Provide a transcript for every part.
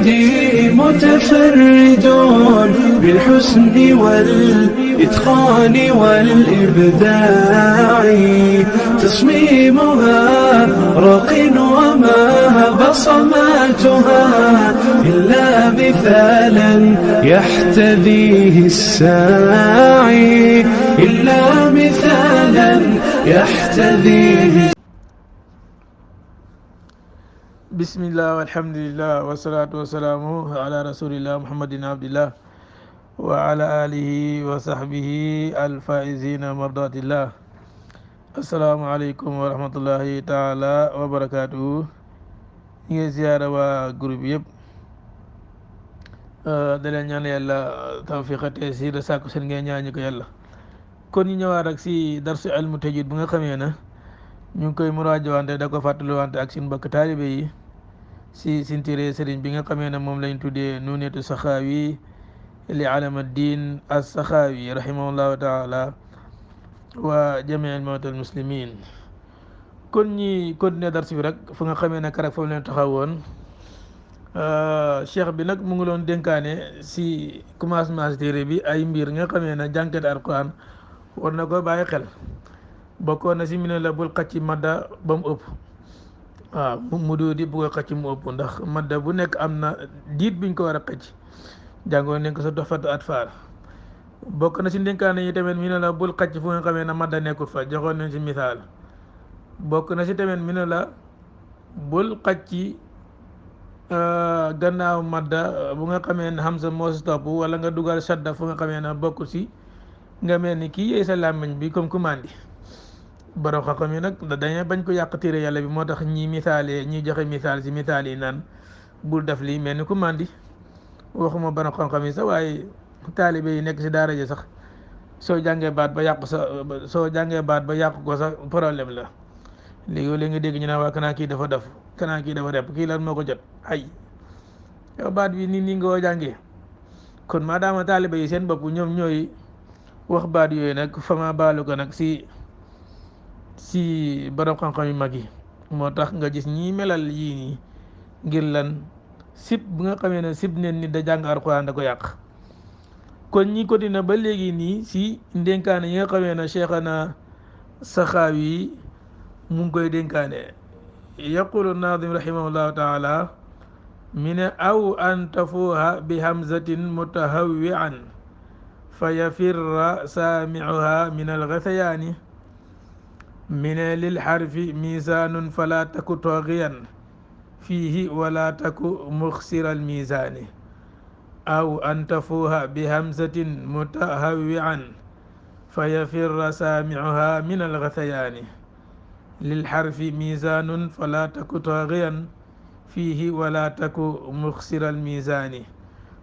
سيدي متفرد بالحسن والإتقان والإبداع تصميمها راق وما بصماتها إلا مثالا يحتذيه الساعي إلا مثالا يحتذيه. بسم الله والحمد لله والصلاة والسلام على رسول الله محمد عبد الله وعلى آله وصحبه الفائزين مرضات الله. السلام عليكم ورحمة الله تعالى وبركاته. ني زيارة وغروب يب دالا ñaan yalla tawfiq tayssir sakku sen ngeen ñaan ko yalla kon ñu ñëwaat ak si darsu ilmu tajwid bu nga xamé na ñu ngi koy muraajowante da ko fàttaliwante ak seen mbokk taalibe yi si sintire sëriñ bi nga xamee ne moom lañ tuddee nunetu saxaawi li alama diin as saxaawi rahimahullahu taala wa jamii mawta al muslimin. kon ñi continuer dars bi rek fu nga xamee ne karak foofu leen taxawoon cheikh bi nag mu ngi doon dénkaane si commencement téere bi ay mbir nga xamee ne jànkat alquran war na ko bàyyi xel. bokkoon na si mu ne la bul xacc madda ba mu ëpp waaw mu di bu ko xacc mu ëpp ndax madda bu nekk am na diit biñ ko war a xacc jàngoon nañ ko sa Tuhfatu Atfal. bokk na si ndénkaane yi tamit mu ne la bul xacc fu nga xamee ne madda nekkul fa joxoon nañ si misaal. bokk na si tamit mu ne la bul xacc gannaaw madda bu nga xamee ne hamza moo si topp wala nga dugal shadda fu nga xamee ne bokk si nga mel ni kii yey sa làmmiñ bi comme commande borom xam-xam yi nag dañuy bañ ko yàq téere yàlla bi moo tax ñi misaalee ñi joxe misaal si misaal yi naan bul def lii mel ni commande waxuma borom xam-xam yi sax waaye taalibe yi nekk si daara ji sax soo jàngee baat ba yàq ko sax problème la léegi nga dégg ñu naan waa kanaa kii dafa def kanaa kii dafa rep kii lan moo ko jot ay yow baat bi nii nga ko jàngee kon maadaama taalibe yi seen bopp ñoom ñooy wax baat yooyu nag fama baalu ko nag si borom xam-xam yu mag yi. moo tax nga gis ñii melal yii nii ngir lan sib bu nga xamee ne sib neen nit da jàng alxuraan da ko yàq. kon ñi continué ba léegi nii si ndénkaane yi nga xamee ne Cheikhana Saxaawi mu ngi koy dénkaane. yaqulu naadim rahimahullahu taala mi ne aw an tafuuha bi hamzatin mutahawwian fa yafirra saamiuha min algathayaani min lil xarfi misaanun fala taku toogiyan fiihi wala taku muxsira almisaani. aw an tafuuha bi hamzatin mutahawwian fa yafirra saamiuha min algathayaani lil xarfi misaanun fala taku toogiyan fiihi wala taku muxsira almisaani.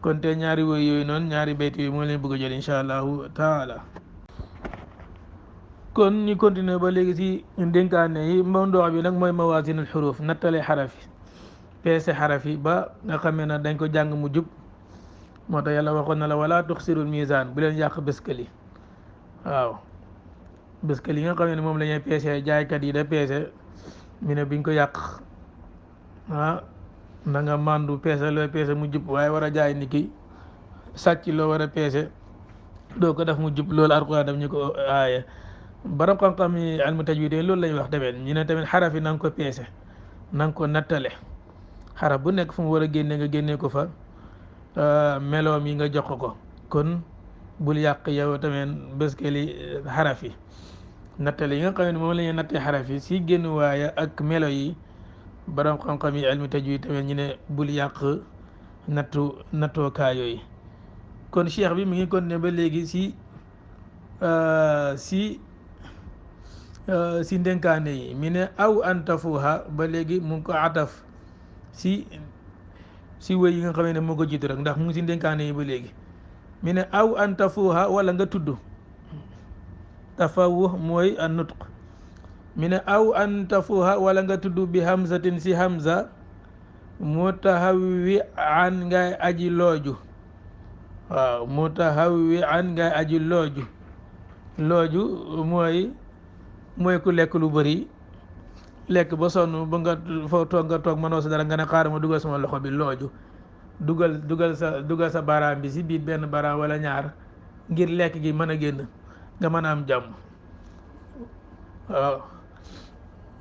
kon te ñaari woy yooyu noonu ñaari bayt yooyu moo leen bëgg a jël insha allahu taala. kon ñu continuer ba léegi si dénkaane yi mawduu bi nag mooy mawaasin al xuruf nattale xaraf yi peese xaraf yi ba nga xamee ne dañ ko jàng mu jub. moo tax yàlla waxoon na la wala tuxsirul misaan bu leen yàq beskali. waaw beskali yi nga xam ne moom la ñuy peese jaaykat yi da peese mi ne biñ ko yàq na nga màndu peese looy peese mu jub waaye war a jaay ni ki sàcc loo war a peese doo ko def mu jub loolu Alxuraan daf ñu ko aaye. borom xam-xam yi ilmu tajwiid loolu lañ wax tamit ñu ne tamit xaraf yi na nga ko peese na nga ko nattale xaraf bu nekk fu mu war a génne nga génne ko fa meloom yi nga jox ko. kon bul yàq yow tamit beskali xaraf yi nattale yi nga xam ne moom la ñuy nattee xaraf yi si génn waaye ak melo yi. borom xam-xam yi ilmu tajwiid tamit ñu ne bul yàq nattookaa yooyu. kon cheikh bi mi ngi continuer ba léegi si ndénkaane yi mi ne aw an tafuuha ba léegi mu ngi ko ataf si wéy yi nga xam ne moo ko jiitu rek ndax mu ngi si ndénkaane yi ba léegi. mi ne aw an tafuuha wala nga tudd tafawuh mooy an nutq. mi ne aw an tafuha wala nga tudd bi hamzatin si hamza mutahawwi an ngay aji looju. waaw mutahawwi an ngay aji looju mooy ku lekk lu bëri lekk ba sonn ba nga foo toog nga toog mënoo sa dara nga ne xaaral ma dugal sama loxo bi looju dugal sa baaraam bi si biir benn baaraam wala ñaar ngir lekk gi mën a génn nga mën a am jàmm waaw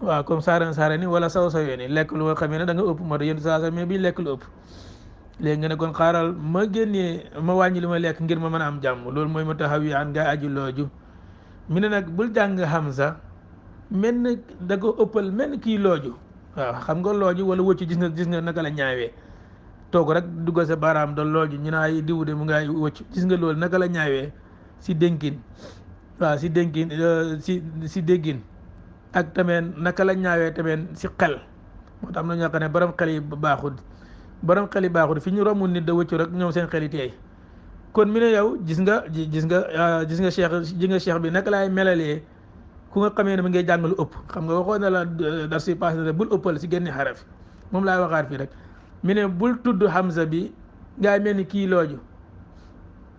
waaw comme saaren ni wala saw sawee ni lekk lu nga xamee ne da nga ëpp moo tax yenn saa sa mais bi lekk lu ëpp léegi nga ne kon xaaral ma génnee ma wàññi lu ma lekk ngir ma mën a am jàmm loolu mooy ma taxaw yi an nga aju looju mi ne nag bul jàng hamza menn da ko ëppal menn kii looju waaw xam nga looju wala wëccu gis nga naka la ñaawee toog rek duggal sa baaraam da looju ñu naa diw de mu ngay wëccu gis nga loolu naka la ñaawee si dénkin waaw si dénkin si déggin ak tamit naka la ñaawee tamit si xel moo tax am na ñoo xam ne borom xel yi baaxul fi ñu romb nit da wëccu rek ñoom seen xel yi teey kon mi ne yow gis nga cheikh bi naka laay melalee ku nga xamee ne mu ngay jàng lu ëpp xam nga waxoon na la dar si passé ne bul ëppal si génni xaraf moom laay waxaat fii rek mi ne bul tudd hamza bi ngay mel ni kii looju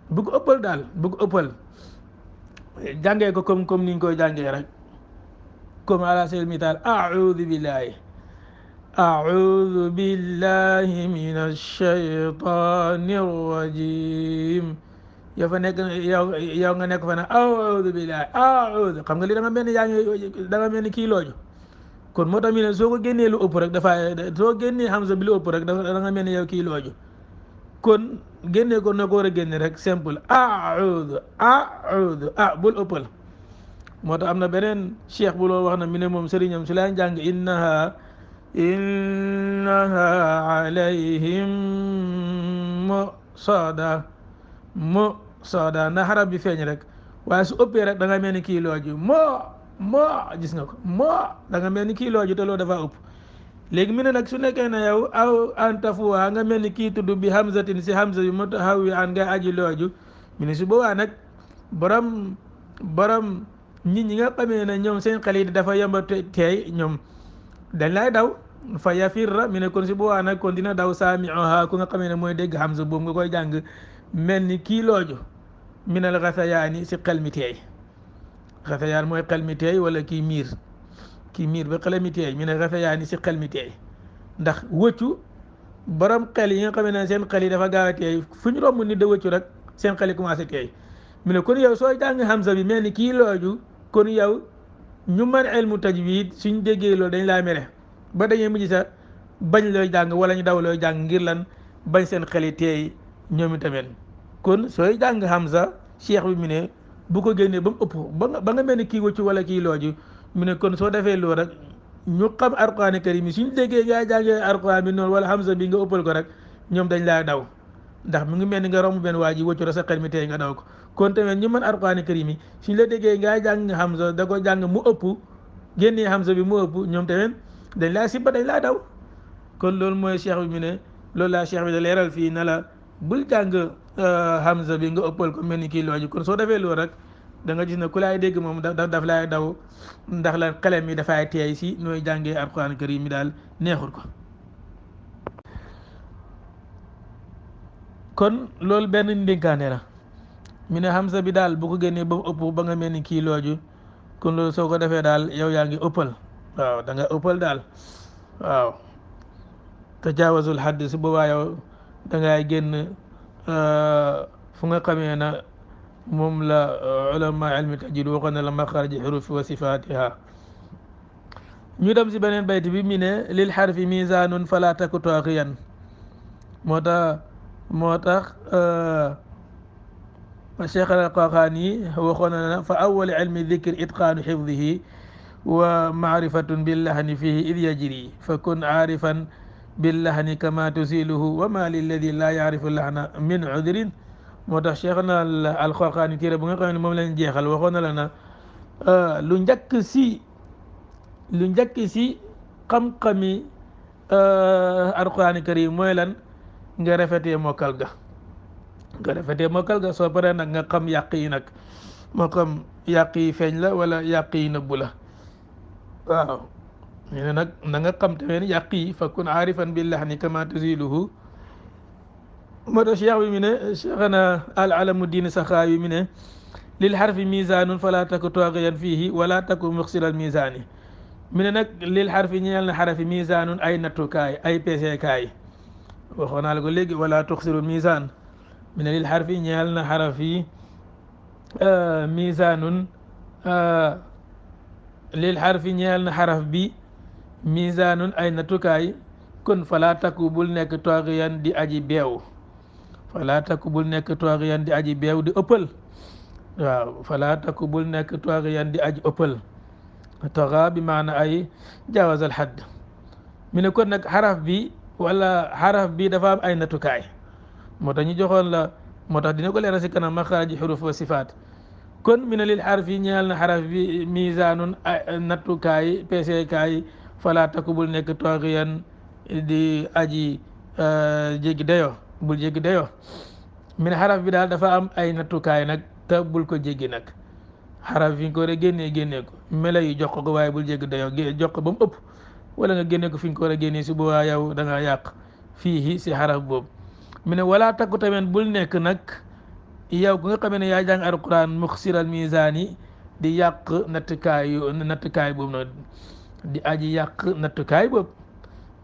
bu ko ëppal daal bu ko ëppal jàngee ko comme ni ñu koy jàngee rek comme ala sabil misaal أعوذ بالله من الشيطان الرجيم yow nga nekk fa ne a'uudu billahi a'uudu xam nga li da nga mel ni kii looju kon moo tax mi ne soo ko génnee lu ëpp rek soo génnee hamza bi lu ëpp rek da nga mel ni yow kii looju kon génnee ko na ko war a génne rek simple a'uudu bul ëppal moo tax am na beneen cheikh bu loo wax na mi ne moom sëriñam su laan jàng innaha alayhim sada na xarab bi feeñ rek waaye su ëppee rek da nga mel ni kii looju moo gis nga ko da nga mel ni kii looju te loolu dafa ëpp léegi mi ne nag su nekkee na yow aw antafuwa nga mel ni kii tudd bi hamzatin si hamza bi mutahawi an nga aji looju mi ne su boobaa nag borom nit ñi nga xamee ne ñoom seen xel yi dafa yomba teey ñoom dañ lay daw fa yafirra mi ne kon si boobaa nag kon dina daw saami'uha ku nga xamee ne mooy dégg hamza boobu nga koy jàng mel ni kii looju minal xasayaani si xel mi teey xasayaan mooy xel mi teey wala kii miir ba xel mi teey minal xasayaani si xel mi teey ndax wëccu borom xel yi nga xamee ne seen xel yi dafa gaaw a teey fu ñu romb nit da wëccu rek seen xel yi commencé teey mi ne kon yow soo jàng hamza bi mel ni kii looju kon yow ñu mën ilmu tajwid suñ déggee loolu dañ laa mere ba dañuy mujj sa bañ looy jàng wala ñu daw looy jàng ngir lan bañ seen xel yi teey ñoom itamit kon sooy jàng hamza cheikh bi mu ne bu ko génnee ba mu ëpp ba nga mel ni kii wëccu wala kii looju mu ne kon soo defee loolu rek ñu xam alquraan karim yi suñ déggee ngaa jàngee alquraan bi noonu wala hamza bi nga ëppal ko rek ñoom dañ laa daw ndax mu ngi mel ni nga romb benn waa ji wëccu rek sa xel mi teey nga daw ko kon tamit ñu mën alquraan karim yi suñ la déggee ngaa jàng hamza da ko jàng mu ëpp génnee hamza bi mu ëpp ñoom tamit dañ laa sibba dañ laa daw kon loolu mooy cheikh bi mu ne loolu laa cheikh bi da leeral fii na la bul jàng hamza bi nga ëppal ko mel ni kii looju kon soo defee loolu rek da nga gis ne ku laay dégg moom daf laay daw ndax la xelem mi dafay teey si nooy jàngee alquraan karim mi daal neexul ko kon loolu benn ndénkaane la mi ne hamza bi daal bu ko génnee ba mu ëpp ba nga mel ni kii looju kon loolu soo ko defee daal yow yaa ngi ëppal waaw da nga ëppal daal waaw tajaawazul hadd si boobaa yow da ngay génn fu nga xamee na moom la ulama ilmi tajwid waxoon na la maxaraji xurufi wa sifatiha ñu dem si beneen bayt bi mi ne lil xarfi misanun fala taku taaxiyan moo tax cheikh al-Qaqaani waxoon na fa awwal ilmi dikr itqaanu xifdihi wa maarifatun billahni fihi id yajri fa kun aarifan billahni kama tusiluhu wa ma lilladi la yaarifu lahna min udrin moo tax cheikh na al-Qaqaani téere bu nga xam ne moom lañ jeexal waxoon na la na lu njëkk si xam-xami alquraan karim mooy lan nga rafetee mokkal ga soo paree nag nga xam yàq yi nag moo xam yàq yi feeñ la wala yàq yi nëbbu la waaw ñu ne nag na nga xam tamit yàq yi fa kun aarifan billahni kama tusiluhu moo tax cheikh bi mi ne cheikhana al alamuddin saxaawi mi ne lil xarfi misanun fala taku taaxiyan fiihi wala taku muxsilal misani mi ne nag lil xarfi ñeel na xarafi misanun ay nattukaay ay peesekaay waxoon naa la ko léegi wala tuxsiru misaan mi ne lil xarfi ñeel na xaraf yi misaanun lil xarfi ñeel na xaraf bi misaanun ay nattukaay kon fala takku bul nekk tooxiyan di aji beew fala takku bul nekk tooxiyan di aji beew di ëppal waaw fala takku bul nekk tooxiyan di aji ëppal toxa bi maana ay jaawazal xadd mi ne kon nag xaraf bi wala xaraf bi dafa am ay nattukaay moo tax ñu joxoon la moo tax dina ko leeral si kanam maxaraji xuruf wa sifaat kon mi ne lil xarf yi ñeel na xaraf bi misaanun nattukaay peesekaay fala takku bul nekk tooxiyan di aji jéggi dayo bul jéggi dayo mi ne xaraf bi daal dafa am ay nattukaay nag te bul ko jéggi nag xaraf yi nga ko war a génnee ko melo yi jox ko waaye bul jéggi dayo jox ko ba mu ëpp wala nga génne ko fi nga ko war a génnee si boobaa yow da nga yàq fii si xaraf boobu mi ne wala takku tamit bul nekk nag yow ku nga xamee ne yaa jàng alquran muxsiral misaan yi di yàq nattukaay boobu noonu di aji yàq nattukaay boobu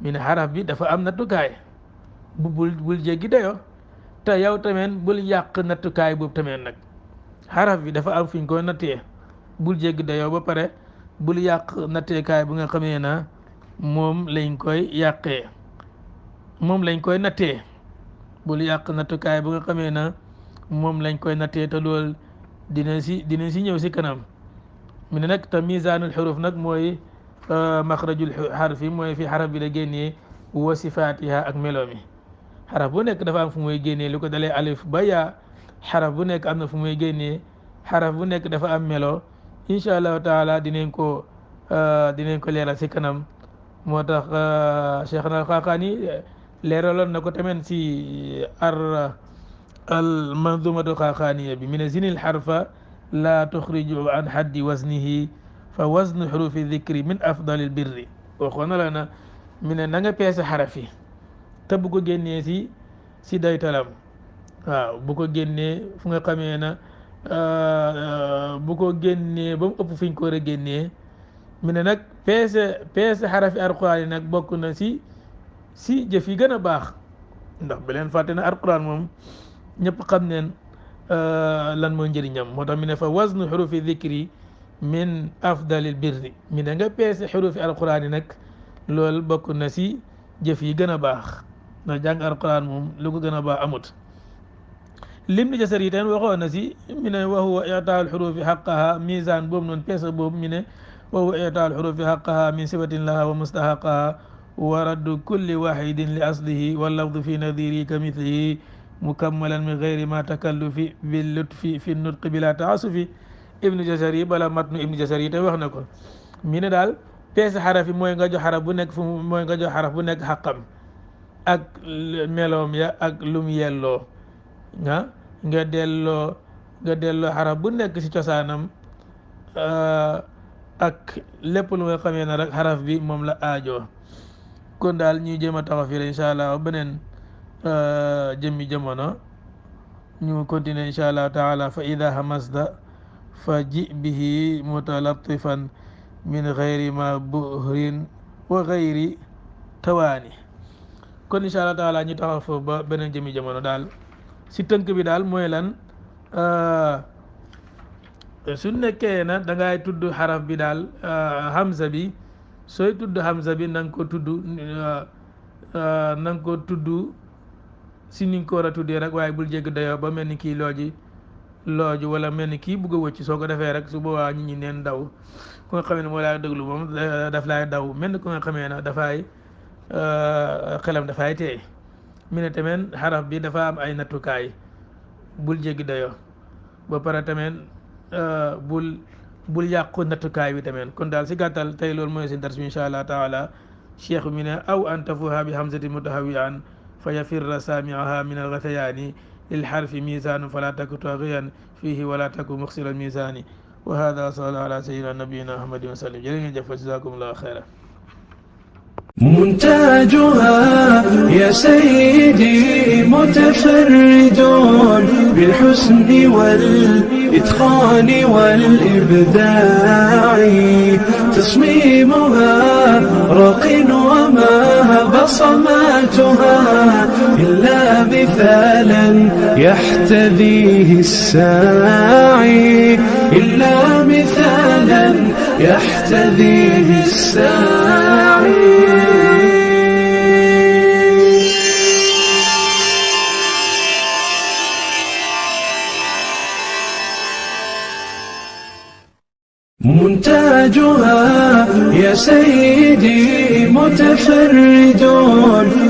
mi ne xaraf bi dafa am nattukaay bul jéggi dayo te yow tamit bul yàq nattukaay boobu tamit nag xaraf bi dafa am fi ñu koy nattee bul jéggi dayoo ba pare bul yàq natteekaay bu nga xamee na moom lañ koy yàqee moom lañ koy nattee bul yàq nattukaay bu nga xamee na moom lañ koy nattee te loolu dina si ñëw si kanam mi ne nag te misaanul xuruf nag mooy maxrajul xarfi mooy fi xaraf bi la génnee wa sifaatiha ak melo mi xaraf bu nekk dafa am fu muy génnee lu ko dalee alif ba yaa xaraf bu nekk am na fu muy génnee xaraf bu nekk dafa am melo incha allahu taala dinañ ko leeral si kanam moo tax Cheikh na Xaqaani leeraloon na ko tamit si al manzumatu Xaqaaniya bi mi ne zinil xarfa la tuxriju an xaddi wasnihi fa wasnu xurufi dikri min afdalil birri waxoon na la na mi ne na nga peese xaraf yi te bu ko génnee si daytalam waaw bu ko génnee fu nga xamee na bu ko génnee ba mu ëpp fi ñu ko war a génnee mi ne nag peese xarafi alquran yi nag bokk na si jëf yi gën a baax ndax ba leen fàtte na alquran moom ñëpp xam neen lan mooy njëriñam moo tax mi ne fa waznu xurufi dikri min afdalil birri mi ne nga peese xurufi alquran yi nag loolu bokk na si jëf yi gën a baax ndax jàng alquran moom lu ko gën a baax amut lim ni jasar yi teen waxoon na si mi ne wa huwa itaal xurufi xaqaha misaan boobu noonu peese boobu mi ne wa huwa itaal xurufi xaqaha min sifatin laha wa mustaxaqaha wa raddu kulli waxidin li aslihi wa lafdu fi nadiri ka mithlihi mukammalan min gayri ma takallufi bi lutfi fi nutqi bila taasufi ibnu jasar yi bala matnu ibnu jasar yi te wax na ko mi ne daal peese xaraf yi mooy nga jox xaraf bu nekk mooy nga jox xaraf bu nekk xaqam ak meloom ya ak lum yelloo nga delloo xaraf bu nekk ci cosaanam ak lépp lu nga xamee ne rek xaraf bi moom la aajoo kon daal ñuy jéem a taxaw fii incha allah beneen jëmmi jamono ñu continuer incha allah taala fa ida hamasta fa ji bihi mutalatifan min gayri ma buhrin wa gayri tawaani kon incha allah taala ñu taxaw foofu ba beneen jëmmi jamono daal si tënk bi daal mooy lan su nekkee na da ngay tudd xaraf bi daal hamza bi sooy tudd hamza bi na nga ko tudd si ni nga ko war a tuddee rek waaye bul jégg dayoo ba mel ni kii looju wala mel ni kii bugg a wëcc soo ko defee rek su boobaa nit ñi neen daw ku nga xamee ne moo laa déglu moom daf laay daw mel ni ku nga xamee ne dafay xelam dafay teey mi ne tamit xaraf bi dafa am ay nattukaay bul jéggi dayoo ba pare tamit bul yàqu nattukaay bi tamit kon daal si gàttal tey loolu mooy si dars bi incha allah taala cheikh mi ne aw an tafuha bi hamzati mutahawian fa yafirra saamiaha min algathayaani lil xarfi misaanu fala taku taagiyan fihi wala taku muxsira almisaani wa hada sala ala sayyidina nabiyina muhammadin wa sallim jërë ngeen jëf fa jazakum allahu xayran منتاجها يا سيدي متفرد بالحسن والإتقان والإبداع تصميمها رق وما بصماتها مثالا يحتذيه الساعي، إلا مثالا يحتذيه الساعي. منتاجها يا سيدي متفرد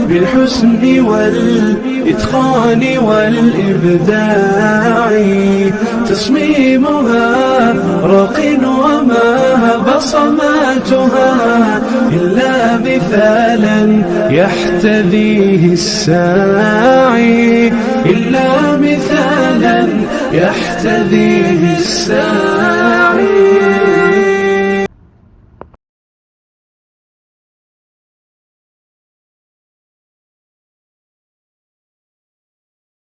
بالحسن والإتقان والإبداع، تصميمها راق وما بصماتها إلا مثالا يحتذيه الساعي، إلا مثالا يحتذيه الساعي.